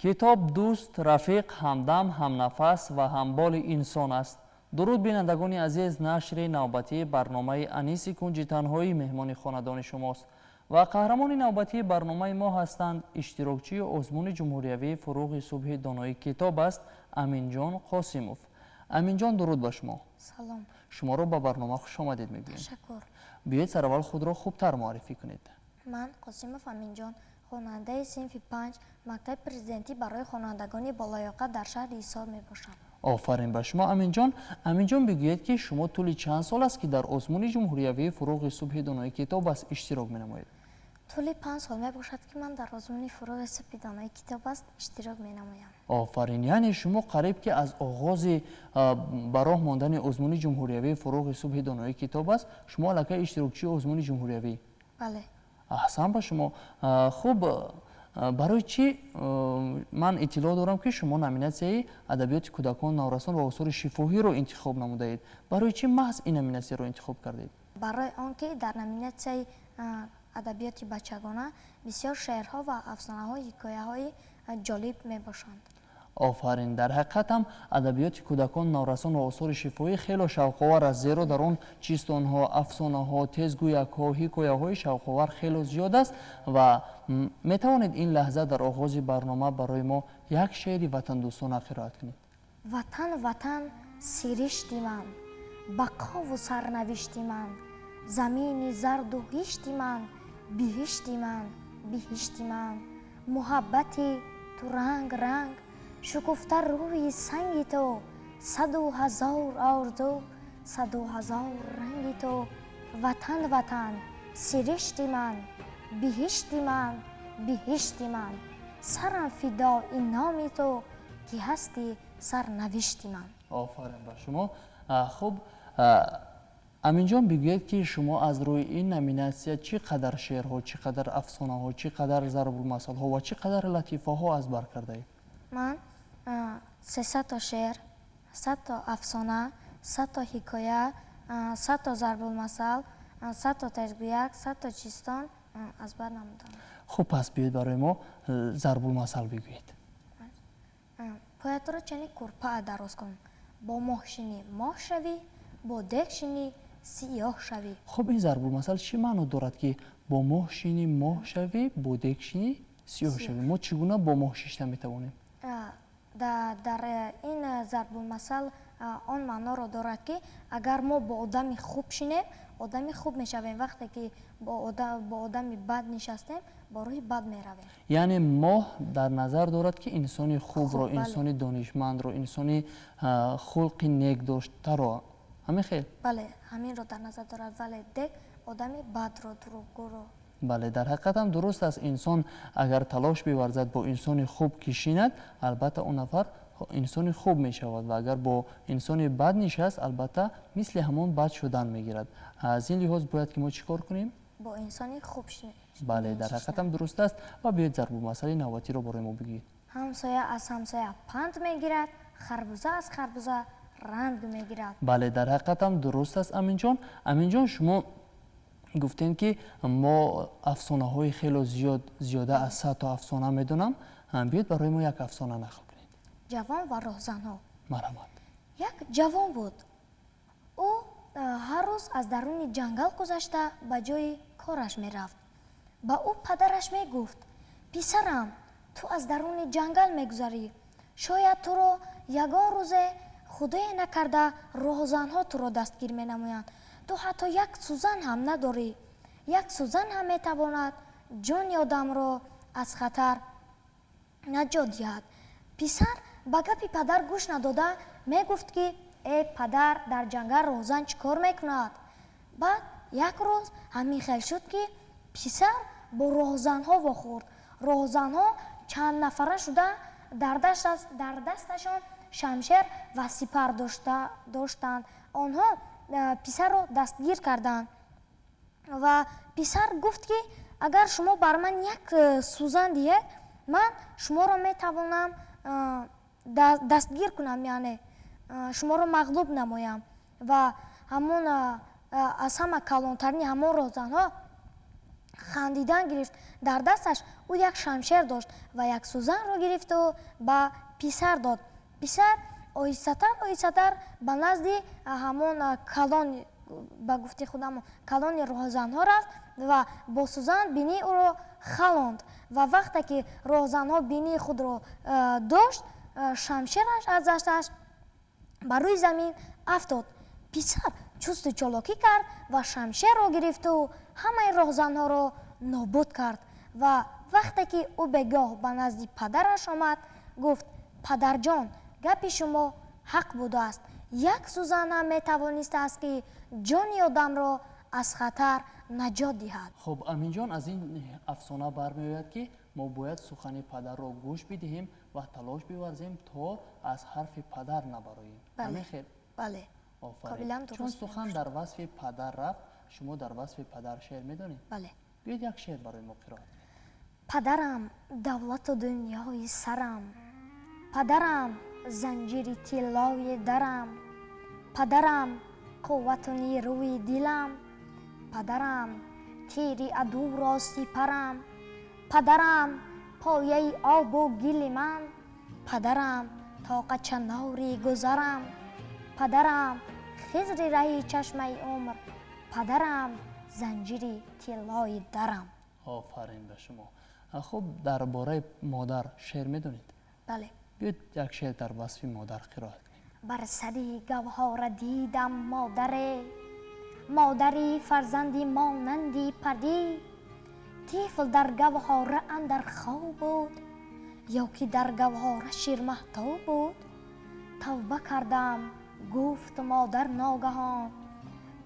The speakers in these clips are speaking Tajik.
Китоб дӯст, рафиқ, ҳамдам, ҳамнафас ва ҳамболи инсон аст. Дуруд, бинандагони азиз! Нашри навбатии барномаи «Аниси кунҷи танҳоӣ» меҳмони хонадони шумост ва қаҳрамони навбатии барномаи мо ҳастанд иштирокчии озмуни ҷумҳуриявии «Фуруғи субҳи донои китоб аст» Аминҷон Қосимов. Аминҷон, дуруд ба шумо! Салом. Шуморо ба барнома хушомадед мегӯем. Ташаккур. Биёед, сараввал худро хубтар муаррифӣ кунед. Ман Қосимов Аминҷон, хонандаи синфи 5 мактаби президентӣ барои хонандагони болаёқат дар шаҳри Ҳисор мебошам. Офарин ба шумо, Аминҷон! Аминҷон, бигӯед, ки шумо тӯли чанд сол аст, ки дар озмуни ҷумҳуриявии «Фуруғи субҳи донои китоб аст» иштирок менамоед? Тӯли 5 сол мебошад, ки ман дар озмуни «Фуруғи субҳи донои китоб аст» иштирок менамоям. Офарин! Яъне шумо қариб ки аз оғози ба роҳ мондани озмуни ҷумҳуриявии «Фуруғи субҳи донои китоб аст» шумо аллакай иштирокчии озмуни ҷумҳуриявӣ. Бале. Аҳсан ба шумо! Хуб, барои чӣ, ман иттилоъ дорам, ки шумо номинатсияи адабиёти кӯдакон, наврасон ва осори шифоҳиро интихоб намудаед. Барои чӣ маҳз ин номинатсияро интихоб кардед? Барои он ки дар номинатсияи адабиёти бачагона бисёр шеърҳо ва афсонаҳо, ҳикояҳои ҷолиб мебошанд. Офарин! Дар ҳақиқат ҳам адабиёти кӯдакон, наврасон ва осори шифоҳӣ хело шавқовар аст, зеро дар он чистонҳо, афсонаҳо, тезгӯякҳо, ҳикояҳои шавқовар хело зиёд аст. Ва метавонед ин лаҳза дар оғози барнома барои мо як шеъри ватандӯстона қироат кунед? Ватан, Ватан, сиришти ман, бақову сарнавишти ман, замини зарду ҳишти ман, биҳишти ман, биҳишти ман. Муҳаббати ту ранг ранг шукуфта рӯи санги ту, саду ҳазор орзу, саду ҳазор ранги ту. Ватан, Ватан, сиришти ман, биҳишти ман, биҳишти ман, сарам фидои номи ту, ки ҳастӣ сарнавишти ман. Офарин ба шумо! Хуб, Аминҷон, бигӯед, ки шумо аз рӯи ин номинатсия чӣ қадар шеърҳо, чӣ қадар афсонаҳо, чӣ қадар зарбулмасалҳо ва чӣ қадар латифаҳо аз бар кардаед? Ман 300-то шеър, 100-то афсона, 100-то ҳикоя, 100-то зарбулмасал, 100-то тезгӯяк, 100-то чистон аз бар намудам. Хуб, пас биёед, барои мо зарбулмасал бигӯед. Поятро чани кӯрпаа дароз кун: бо моҳ шинӣ, моҳ шавӣ, бо дег шинӣ, сиёҳ шавӣ. Хуб, ин зарбулмасал чӣ маъно дорад, ки бо моҳ шинӣ, моҳ шавӣ, бо дег шинӣ, сиёҳ шавӣ? Мо чӣ гуна бо моҳ шишта метавонем? Дар ин зарбулмасал он маъноро дорад, ки агар мо бо одами хуб шинем, одами хуб мешавем, вақте ки бо одами бад нишастем, бо рӯҳи бад меравем. Яъне моҳ дар назар дорад, ки инсони хубро, инсони донишмандро, инсони хулқи нек доштаро, ҳамин хел? Бале, ҳаминро дар назар дорад, вале дег одами бадро, дурӯғгӯро. Бале, дар ҳақиқат ҳам дуруст аст. Инсон агар талош биварзад, бо инсони хуб ки шинад, албатта он нафар инсони хуб мешавад ва агар бо инсони бад нишаст, албатта мисли ҳамон бад шудан мегирад. Аз ин лиҳоз бояд ки мо чӣ кор кунем? Бо инсони хуб. Бале, дар ҳақиқат ҳам дуруст аст. Ва биёед, зарбулмасали навбатиро барои мо бигӯед. Ҳамсоя аз ҳамсоя панд мегирад, харбуза аз харбуза ранг мегирад. Бале, дар ҳақиқат ҳам дуруст аст, Аминҷон. Аминҷон, шумо гуфтем, ки мо афсонаҳои хело зиёд, зиёда аз 100 то афсона медонам. Биёед, барои мо як афсона нақл кунед. Ҷавон ва роҳзанҳо. Марҳамат. Як ҷавон буд. Ӯ ҳар рӯз аз даруни ҷангал гузашта ба ҷои кораш мерафт. Ба ӯ падараш мегуфт: «Писарам, ту аз даруни ҷангал мегузарӣ, шояд туро ягон рӯзе, худое накарда, роҳзанҳо туро дастгир менамоянд. Ту ҳатто як сӯзан ҳам надорӣ. Як сӯзан ҳам метавонад ҷони одамро аз хатар наҷот диҳад». Писар ба гапи падар гӯш надода мегуфт, ки: «Э, падар, дар ҷангал роҳзан чӣ кор мекунад?» Баъд як рӯз ҳамин хел шуд, ки писар бо роҳзанҳо вохӯрд. Роҳзанҳо чанд нафара шуда, дар дасташон шамшер ва сипар доштанд. Онҳо писарро дастгир карданд ва писар гуфт, ки: «Агар шумо бар ман як сӯзан диҳед, ман шуморо метавонам дастгир кунам, яъне шуморо мағлуб намоям». Ва ҳамон аз ҳама калонтарини ҳамон роҳзанҳо ханда. Хандидан гирифт. Дар дасташ ӯ як шамшер дошт ва як сӯзанро гирифту ба писар дод. Писар оҳистатар, оҳистатар ба назди ҳамон калон, ба гуфти худамон, калони роҳзанҳо рафт ва бо сӯзан бинии ӯро халонд. Ва вақте ки роҳзанҳо бинии худро дошт, шамшераш аз дасташ ба рӯи замин афтод. Писар чусту чолокӣ кард ва шамшерро гирифту ҳамаи роҳзанҳоро нобуд кард. Ва вақте ки ӯ бегоҳ ба назди падараш омад, гуфт: «Падарҷон, гапи шумо ҳақ будааст. Як сӯзан ҳам метавонистааст, ки ҷони одамро аз хатар наҷот диҳад». Хуб, Аминҷон, аз ин афсона бармеояд, ки мо бояд сухани падарро гӯш бидиҳем ва талош биварзем, то аз ҳарфи падар набароем. Ҳамин хел? Бале. Офарин. Чун сухан дар васфи падар рафт, шумо дар васфи падар шеър медонед? Бале. Биёед, як шеър барои мо қироат. Падарам давлату дунёи сарам, падарам занҷири тиллои дарам, падарам қуввату нерӯи дилам, падарам тири адуро сипарам, падарам пояи обу гили ман, падарам тоқа чанори гузарам, падарам хизри раҳи чашмаи умр, падарам занҷири тиллои дарам. Офарин ба шумо. Хуб, дар бораи модар шеър медонед? Бале. Биёед, як шеър дар васфи модар қироат кунед. Бар сари гавҳора дидам модаре, модари фарзанди монанди парӣ. Тифл дар гавҳора андар хоб буд ё ки дар гавҳора ширмаҳтоб буд. «Тавба кардам», гуфт модар ногаҳон,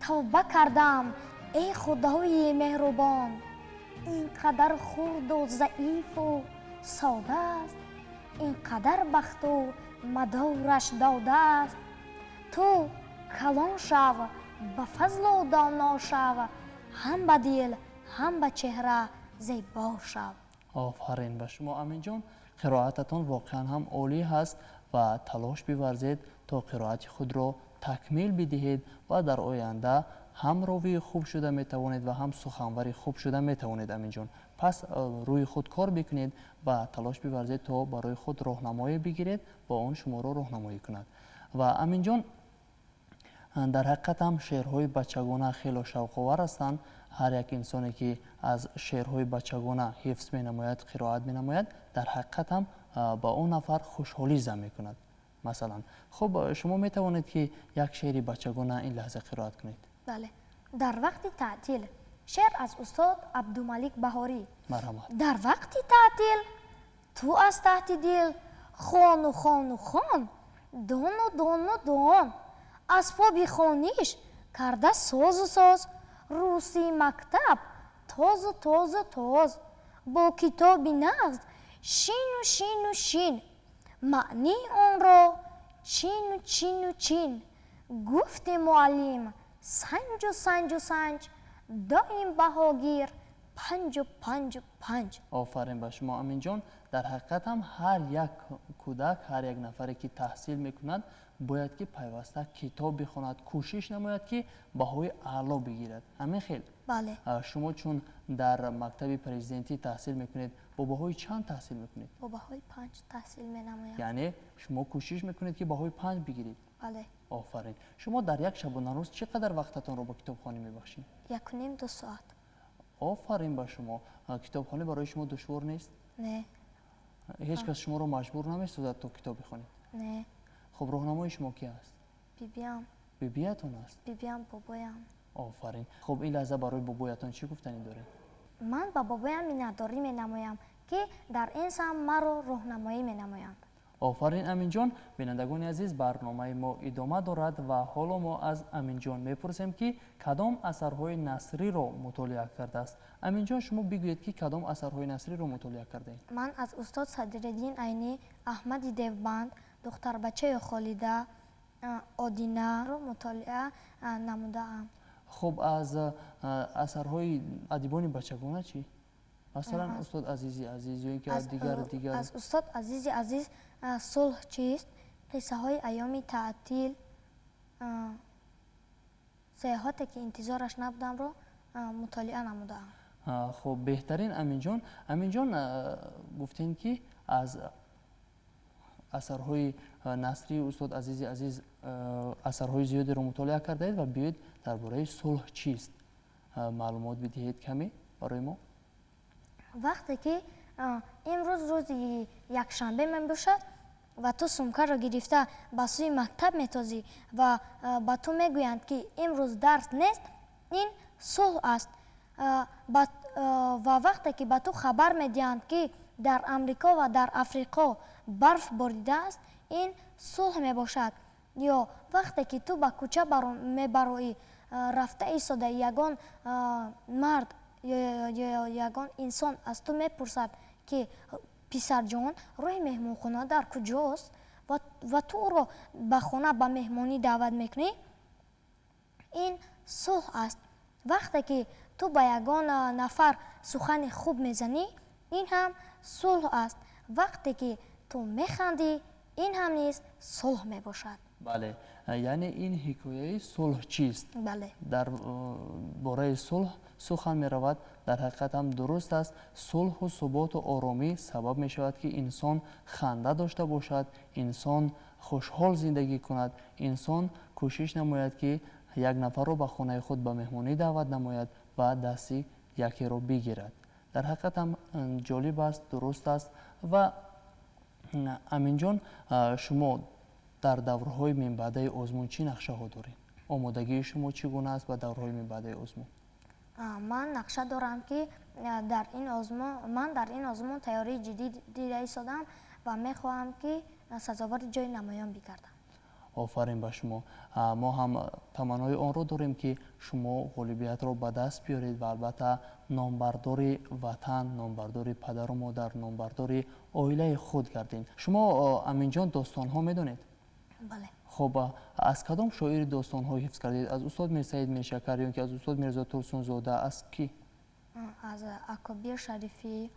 «тавба кардам, эй Худои меҳрубон. Ин қадар хурду заифу сода аст, ин қадар бахту мадораш додааст. Ту калон шав, ба фазлу доно шав, ҳам ба дил, ҳам ба чеҳра зебо шав». Офарин ба шумо, Аминҷон. Қироататон воқеан ҳам олӣ ҳаст ва талош биварзед, то қироати худро такмил бидиҳед ва дар оянда ҳам ровии хуб шуда метавонед ва ҳам суханвари хуб шуда метавонед, Аминҷон. Пас рӯи худ кор бикунед ва талош биварзед, то барои худ роҳнамоӣ бигиред ва он шуморо роҳнамоӣ кунад. Ва Аминҷон, дар ҳақиқат ҳам шеърҳои бачагона хело шавқовар ҳастанд. Ҳар як инсоне, ки аз шеърҳои бачагона ҳифз менамояд, қироат менамояд, дар ҳақиқат ҳам ба он нафар хушҳолӣ зам мекунад. Масалан, хуб, шумо метавонед, ки як шеъри бачагона ин лаҳза қироат кунед? Бале. «Дар вақти таътил», шеър аз устод Абдумалик Баҳорӣ. Марҳамат. Дар вақти таътил ту аз таҳти дил хону, хону, хон, дону, дону, дон. Асбоби хониш карда созу соз, рӯси мактаб тозу, тозу, тоз. Бо китоби нағз шину, шину, шин, маънии онро чину, чину, чин. Гуфти муаллим: «Санҷу, санҷу, санҷ, доим баҳогир панҷу, панҷу, панҷ». Офарин ба шумо, Аминҷон. Дар ҳақиқат ҳам ҳар як кӯдак, ҳар як нафаре, ки таҳсил мекунад, бояд ки пайваста китоб бихонад, кӯшиш намояд, ки баҳои аъло бигирад. Ҳамин хел? Бале. Шумо чун дар мактаби президентӣ таҳсил мекунед, бо баҳои чанд таҳсил мекунед? Бо баҳои 5 таҳсил менамоям. Яъне шумо кӯшиш мекунед, ки баҳои 5 бигиред? Бале. Офарин. Шумо дар як шабонарӯз чӣ қадар вақтатонро ба китобхонӣ мебахшед? 1.5-2 соат. Офарин ба шумо. Китобхонӣ барои шумо душвор нест? Не. Ҳеҷ кас шуморо маҷбур намесозад, то китоб бихонед? Не. Хуб, роҳнамои шумо ки аст? Бибиям. Бибиятон аст? Бибиям, бобоям. Офарин. Хуб, ин лаҳза барои бобоятон чӣ гуфтанӣ доред? Ман ба бобоям миннатдорӣ менамоям, ки дар ин самт маро роҳнамоӣ менамоянд. Офарин, Аминҷон. Бинандагони азиз, барномаи мо идома дорад ва ҳоло мо аз Аминҷон мепурсем, ки кадом асарҳои насриро мутолиа кардааст. Аминҷон, шумо бигӯед, ки кадом асарҳои насриро мутолиа кардаед? Ман аз устод Садриддин Айнӣ «Аҳмади Девбанд», «Духтарбачаи Холида», «Одинаро» мутолиа намудаам. Хуб, аз асарҳои адибони бачагона чӣ? Масалан, устод Азизи Азиз ё ин ки дигар дигар. Аз устод Азизи Азиз «Сулҳ чист», «Қиссаҳои айёми таътил», «Саёҳате, ки интизораш набудамро» мутолиа намудаам. Хуб, беҳтарин, Аминҷон. Аминҷон, гуфтем, ки аз асарҳои насрии устод Азизи Азиз асарҳои зиёдеро мутолиа кардаед ва биёед, дар бораи сулҳ чист маълумот бидиҳед каме барои мо. Вақте ки имрӯз рӯзи якшанбе мебошад ва ту сумкаро гирифта ба сӯи мактаб метозӣ ва ба ту мегӯянд, ки имрӯз дарс нест, ин сулҳ аст. Ва вақте ки ба ту хабар медиҳанд, ки дар Амрико ва дар Африқо барф боридааст, ин сулҳ мебошад. Ё вақте ки ту ба кӯча мебароӣ, рафта истода, ягон мард ё ягон инсон аз ту мепурсад, ки писарҷон, роҳи меҳмонхона дар куҷост, ва ту ӯро ба хона ба меҳмонӣ даъват мекунӣ, ин сулҳ аст. Вақте ки ту ба ягон нафар сухани хуб мезанӣ, ин ҳам сулҳ аст. Вақте ки ту механдӣ, ин ҳам низ сулҳ мебошад. Бале, яъне ин ҳикояи сулҳ чист? Бале. Дар бораи сулҳ сухан меравад. Дар ҳақиқат ҳам дуруст аст, сулҳу суботу оромӣ сабаб мешавад, ки инсон ханда дошта бошад, инсон хушҳол зиндагӣ кунад, инсон кӯшиш намояд, ки як нафарро ба хонаи худ ба меҳмонӣ даъват намояд ва дасти якеро бигирад. Дар ҳақиқат ҳам ҷолиб аст, дуруст аст. Ва Аминҷон, шумо дар даврҳои минбаъдаи озмун чӣ нақшаҳо доред? Омодагии шумо чӣ гуна аст ба даврҳои минбаъдаи озмун? Ман нақша дорам, ки дар ин озмун ман дар ин озмун тайёрии ҷиддӣ дида истодам ва мехоҳам, ки сазовори ҷои намоён бигардам. Офарин ба шумо! Мо ҳам таманнои онро дорем, ки шумо ғолибиятро ба даст биёред ва албатта номбардори ватан, номбардори падару модар, номбардори оилаи худ гардед. Шумо, Аминҷон, достонҳо медонед? Бале. Хуб, аз кадом шоири достонҳо ҳифз кардед? Аз устод Мирсаид Миршакар ё ки аз устод Мирзо Турсунзода, аз кӣ? Аз Акобир Шарифӣ,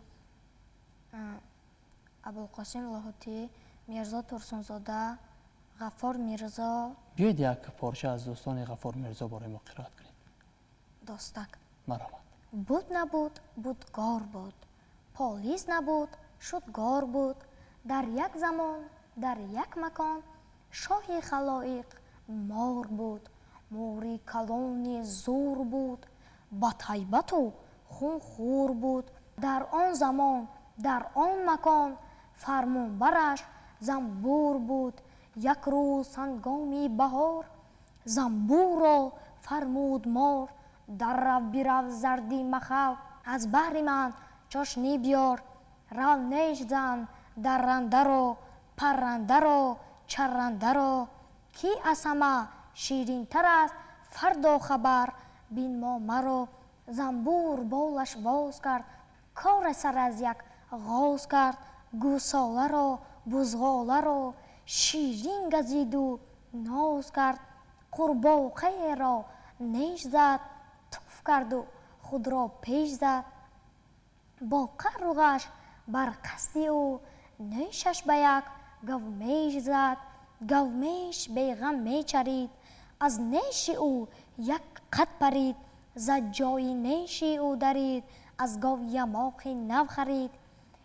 Абулқосим Лоҳутӣ, Мирзо Турсунзода, Ғаффор Мирзо. Биёед, як порча аз достони Ғаффор Мирзо барои мо қироат кунед. Достак. Марҳамат. Буд, набуд, будгор буд, полис набуд, шудгор буд. Дар як замон, дар як макон шоҳи халоиқ мор буд. Мори калони зур буд, батайбату хунхӯр буд. Дар он замон, дар он макон фармонбараш занбур буд. Як рӯз ҳангоми баҳор занбурро фармуд мор: даррав, бирав, зарди махав, аз баҳри ман чошнӣ биёр. Рав, неш зан даррандаро, паррандаро, чаррандаро, ки аз ҳама ширинтар аст, фардо хабар бинмо маро. Занбур болаш боз кард, коре сар аз як ғоз кард. Гӯсоларо, бузғоларо ширин газиду ноз кард. Қурбоқаеро неш зад, туф карду худро пеш зад. Бо қаҳру ғаш бар қасди ӯ нешаш ба як говмеш зад. Говмеш беғам мечарид, аз неши ӯ як қад парид. За ҷои неши ӯ дарид, аз гов ямоқи нав харид.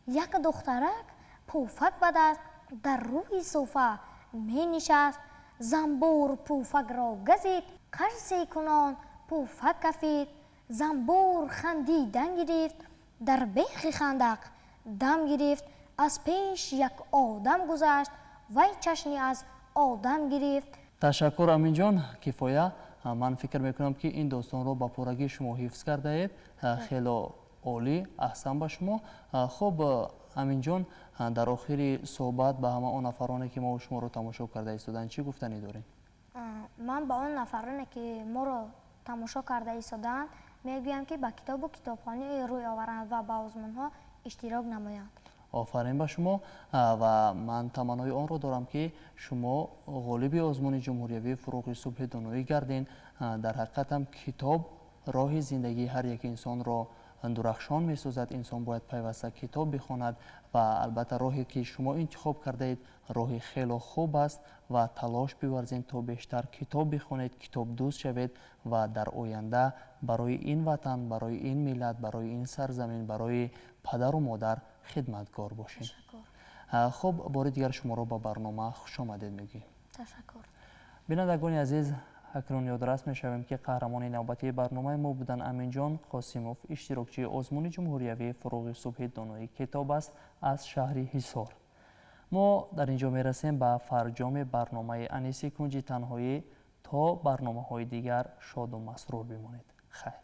Як духтарак пуфак ба даст дар рӯи суфа менишаст. Занбур пуфакро газид, қарсе кунон пуфак кафид. Занбур хандидан гирифт, дар бехи хандақ дам гирифт. Аз пеш як одам гузашт, вай чашни аз одам гирифт. Ташаккур, Аминҷон, кифоя. Ман фикр мекунам, ки ин достонро ба пуррагӣ шумо ҳифз кардаед. Хело олӣ, аҳсан ба шумо. Хуб, Аминҷон, дар охири суҳбат ба ҳама он нафароне, ки мо шуморо тамошо карда истоданд, чӣ гуфтанӣ дорем? Ман ба он нафароне, ки моро тамошо карда истодаанд, мегӯям, ки ба китобу китобхонӣ рӯй оваранд ва ба озмунҳо иштирок намоянд. Офарин ба шумо, ва ман таманнои онро дорам, ки шумо ғолиби озмуни ҷумҳуриявии Фурӯғи субҳи доноӣ гарден. Дар ҳақиқат ҳам китоб роҳи зиндагии ҳар як инсонро Дурахшон месозад. Инсон бояд пайваста китоб бихонад ва албатта роҳе, ки шумо интихоб кардаед, роҳи хело хуб аст ва талош биварзем, то бештар китоб бихонед, китобдӯст шавед ва дар оянда барои ин ватан, барои ин миллат, барои ин сарзамин, барои падару модар хидматгор бошед. Хуб, бори дигар шуморо ба барнома хушомадед мегӯем. Ташаккур. Бинандагони азиз, акнун ёдрас мешавем, ки қаҳрамони навбатии барномаи мо будан Аминҷон Қосимов, иштирокчии озмуни ҷумҳуриявии «Фурӯғи субҳи донои китоб» аст аз шаҳри Ҳисор. Мо дар ин ҷо мерасем ба фарҷоми барномаи «Аниси кунҷи танҳоӣ». То барномаҳои дигар шоду масрур бимонед. Хайр.